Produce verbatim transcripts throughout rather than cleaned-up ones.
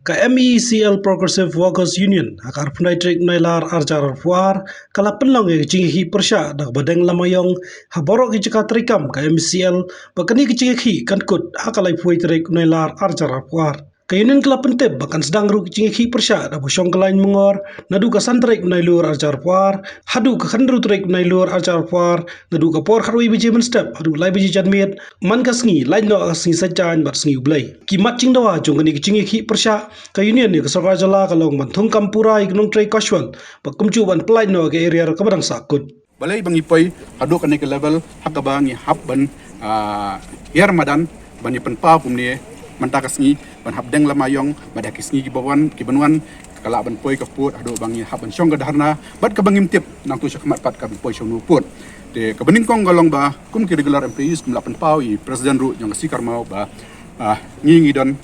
Ka M E C L Progressive Workers Union ha ka arphew khyndai tarik u Nailar arhajar arphew ar ka la pynlong ïa ka jingïakhih pyrshah da kaba deng lama ïong ha baroh ki jaka treikam ka M E C L, ba kane ka jingïakhih kan kut ha ka laiphew tarik u Nailar arhajar arphew ar. Ka union ka la pyntip ba kan sdang ruh ka jingïakhih pyrshah da ba shong ka lain myngor naduh ka san tarik u Nailur arhajar arphew ar haduh ka khyndai tarik u Nailur arhajar arphew ar, naduh ka por khatwei baje mynstep haduh lai baje janmiet man ka sngi, lait noh ka sngi Saitjaiñ bad sngi U Blei. Ki mat jingdawa jong kane ka jingïakhih pyrshah ka union ïa ka sorkar jylla ka long ban thung kam pura ïa ka nongtrei casual bad kumjuh ban pyllait noh ka arrear kaba dang sahkut. Balei ba ngi poi haduh kane ka level ha kaba ngi hap ban, ah, hiar madan ban ïa pynpaw kumne mynta ka sngi ban hap deng lama ïong bad ha ki sngi kiba wan, kiban wan ka lah ban poi ka pud haduh ba ngi hap ban shong ka dharna bad kaba ngim tip nangtu shakhmat pat ka ban poi shano pud. Te kaba nyngkong ka long ba kum ki regular employees kum la pynpaw i president ruh jong ka C. Karmao ba, ah, ngi ngi don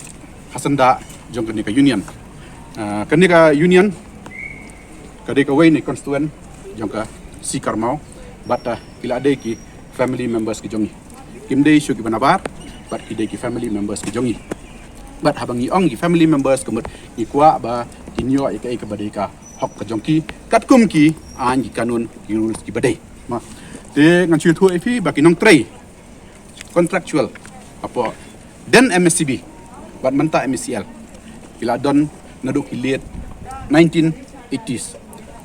ha syndah jong kane ka union. Ah, kane ka union ka dei kawei na ki constituent jong ka C. Karmao bad, ah, ki la dei ki family members ki jong ngi. Kim dei shuh kiba nabar bad ki dei ki family members ki jong ngi. Bad haba ngi ong ki family members ka mut ngi kwah ba kin ïoh ïa kaei kaba dei ka hok ka jong ki katkum ki aiñ, ki kanun, ki rules kiba dei. Ma, te ngan shu ïathuh ïa phi ba ki nongtrei contractual hapoh den M S C B bad mynta M E C L ki la don naduh ki late nineteen eighties.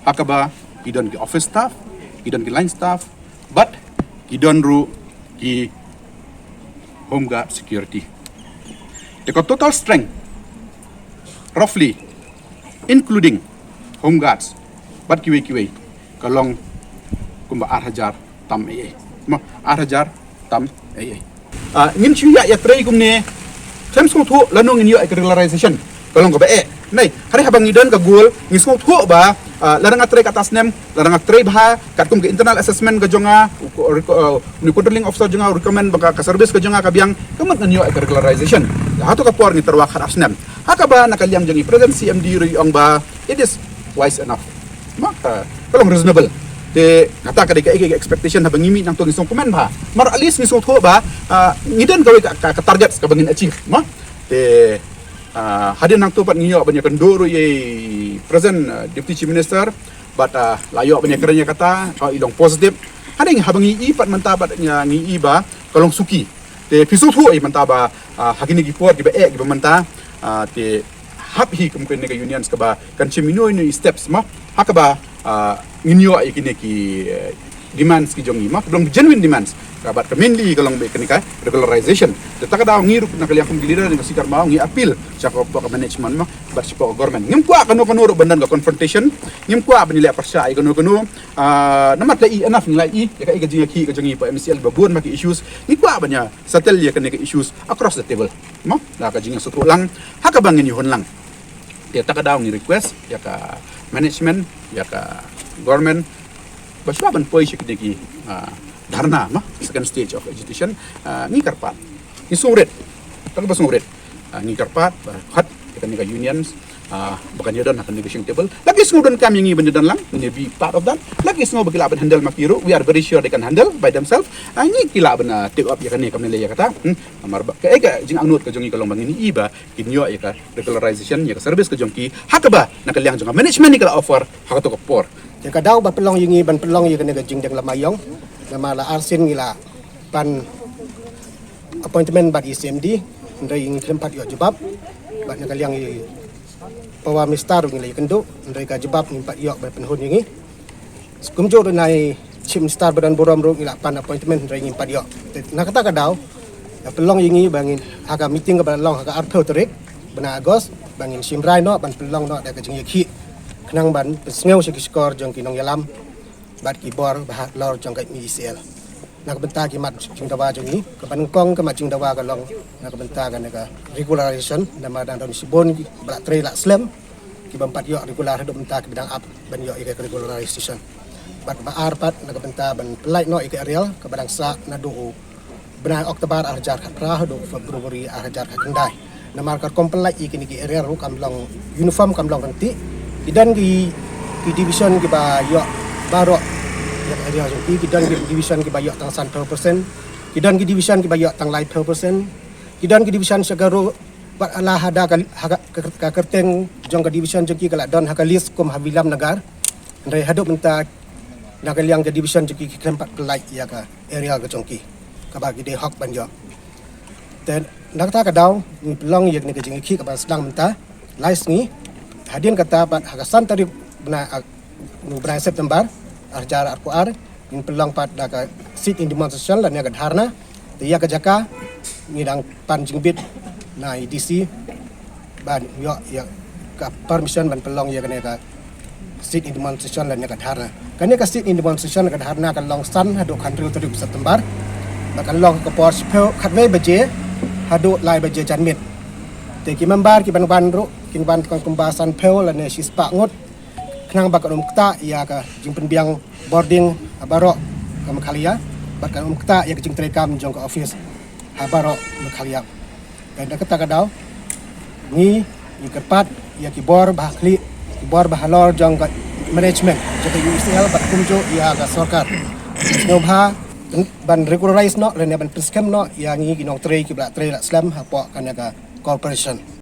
Ha kaba ki don ki office staff, ki don ki line staff bad ki don ruh ki home guard security. Te ka total strength roughly including home guards bad kiwei kiwei ka long kumba arhajar tam ei ei. Ma, arhajar tam ei ei. Ah, ngin shu ïa ïatrei kumne, khlem sngewthuh lano ngin ïoh ïa ka regularization ka long kaba eh. Nai, hynrei haba ngi don ka goal ngi sngewthuh ba, ah, lada nga trei katta snem, lada nga trei bha katkum ka internal assessment ka jong nga, u, u, u, uni u controlling officer jong nga u recommend ba ka, ka service ka jong nga ka biang, ka mut ngan ïoh ïa ka regularization. Hato ka por ngi tyrwa khatar snem. Ha kaba na ka liang jong i president C M D ruh i ong ba it is wise enough. Ma, ka, ka long reasonable. Te kata ka dei ka, ka, ka expectation haba ngi mih nangtu ngi sngewkmen bha. Mar at least ngi sngewthuh ba, ah, ngi don kawei ka, ka, ka target kaba ngin achieve. Ma, te, ah, hadien nangtu pat ngi ïoh ban ïakynduh ruh ïa i present, ah, Deputy Chief Minister bad, ah, la ïoh ban ïakren ïa kata, ah, i long positive. Hadien haba ngi i pat mynta bad ngi, ngi i ba ka long suki. Te phi sngewthuh ïa mynta ba, ah, ha kine ki por kiba eh kiba mynta, ah, te hap hi kum kine ki unions kaba kan shim ino ino i steps ma ha kaba, ah, ngin ïoh ïa kine ki, eh, demands ki jong ngi ma, ka long genuine demands. Ka bad ka mainly ka long ba kane ka regularization. Te ta ka daw ngi ruh na ka liang kum ki leader jong ka C. Karmao ngi appeal sha ka, ka management ma bad sha ka government. Ngim kwah kano kano ruh ban don ka confrontation. Ngim kwah ban ïaleh pyrshah ïa kano kano. Ah, namar la i enough ngi la i ïa ka, ïa ka jingïakhih ka jong ngi hapoh M C L ba bun ma ki issues. Ngi kwah ban ïa settle ïa kane ka issues across the table. Ma, da ka jingïasngewthuh lang ha kaba ngin ïahun lang. Te ta ka daw ngi request ïa ka management, ïa ka government ba shuwa ban poi sha kine ki, ah, dharna ma, second stage of agitation, ah, ngi kyrpad. Ngi sngewrit. Ta kaba sngewrit. Ah, ngi kyrpad ba khot ïa kane ka unions, ah, ba kan ïadon ha kane ka negotiating table. La ki sngew donkam ïa ngi ban ïadon lang, ngin be part of that. La ki sngew ba ki lah ban handle ma ki ruh, we are very sure they can handle by themselves. Ah, ngi ki lah ban, ah, take up ïa kane, kam lei ïa kata. Hmm. Namar ba ka, eh, ka jingangnud ka jong ngi ka long ba ngin ïohi ba kin ïoh ïa ka regularization ïa ka service ka jong ki ha kaba na ka liang jong ka management ngi ka la offer ha kato ka por. Te ka daw ba pynlong ïa ngi ban pynlong ïa kane ka jingdeng lama ïong. Namar la arsien ngi la pan appointment bad i C M D, hynrei ngi khlem pat ïoh jubab. Bad na ka liang i Power Minister ruh ngi la ïakynduh, hynrei ka jubab ngim pat ïoh ban pynhun ïa ngi. Kumjuh ruh na i Chief Minister ba don burom ruh ngi la pan appointment hynrei ngim pat ïoh. Te na kata ka daw la pynlong ïa ngi ba ngin ha ka meeting kaba la long ha ka arphew tarik bnai August ba ngin shim rai noh ban pynlong noh da ka jingïakhih khnang ban pynsngew sha ki shkor jong ki nongïalam bad ki bor ba halor jong ka M E C L. Na ka bynta ki mat jingdawa jong ngi, kaba nyngkong ka mat jingdawa ka long na ka bynta kane ka regularization, namar dang don shibun kiba la trei la slem, ki bym pat ïoh regular haduh mynta kiba dang ap ban ïoh ïa ka regularization. Bad ba ar pat na ka bynta ban pyllait noh ïa ka arrear kaba dang sah naduh u bnai October arhajar khatphra haduh February arhajar khatkhyndai. Namar ka rukom pyllait ïa kine ki arrear ruh kam long uniform, kam long ryntih. Ki don ki, ki division kiba ïoh baroh ïa ka arrear jong ki, ki don ki division kiba ïoh tang sanphew percent. Ki don ki division kiba ïoh tang laiphew percent. Ki don ki division sha ka ruh pat la hada ka, ha ka, ka, ka kyrteng jong ka division jong ki ka la don ha ka list kum ha Williamnagar. Hynrei haduh mynta na ka liang ka division jong ki ki khlem pat pynlait ïa ka area ka jong ki kaba ki dei hok ban ïoh. Te na kata ka daw ngi pynlong ïa kane ka jingïakhih kaba sdang mynta lai sngi. Hadien kata pat ha ka san tarik bnai, ah, bnai September ar hajar arphew ar, ngin pynlong pat da ka sit-in demonstration lane ka dharna. Te ïa ka jaka ngi dang pan jingbit na i D C ban ïoh ïa ka permission ban pynlong ïa kane ka sit-in demonstration lane ka dharna. Kane ka sit-in demonstration ka dharna ka long san haduh khathynriew tarik September. Ba kan long ka por shiphew, khatwei baje haduh lai baje janmiet. Te ki member ki ban wan ruh kin wan tang kumba sanphew lane shispah ngut, khnang ba kan ym ktah ïa ka jingpynbiang bording ha baroh ka Meghalaya, bad kan ym ktah ïa ka jingtreikam jong ka office ha baroh Meghalaya. Te na kata ka daw ngi, ngi kyrpad ïa ki bor ba ha khlieh, ki bor ba halor jong ka management jong ka U E C L bad kumjuh ïa ka sorkar, sngewbha ban regularise noh lane ban pynskhem noh ïa ngi ki nongtrei kiba la trei la slem hapoh kane ka corporation.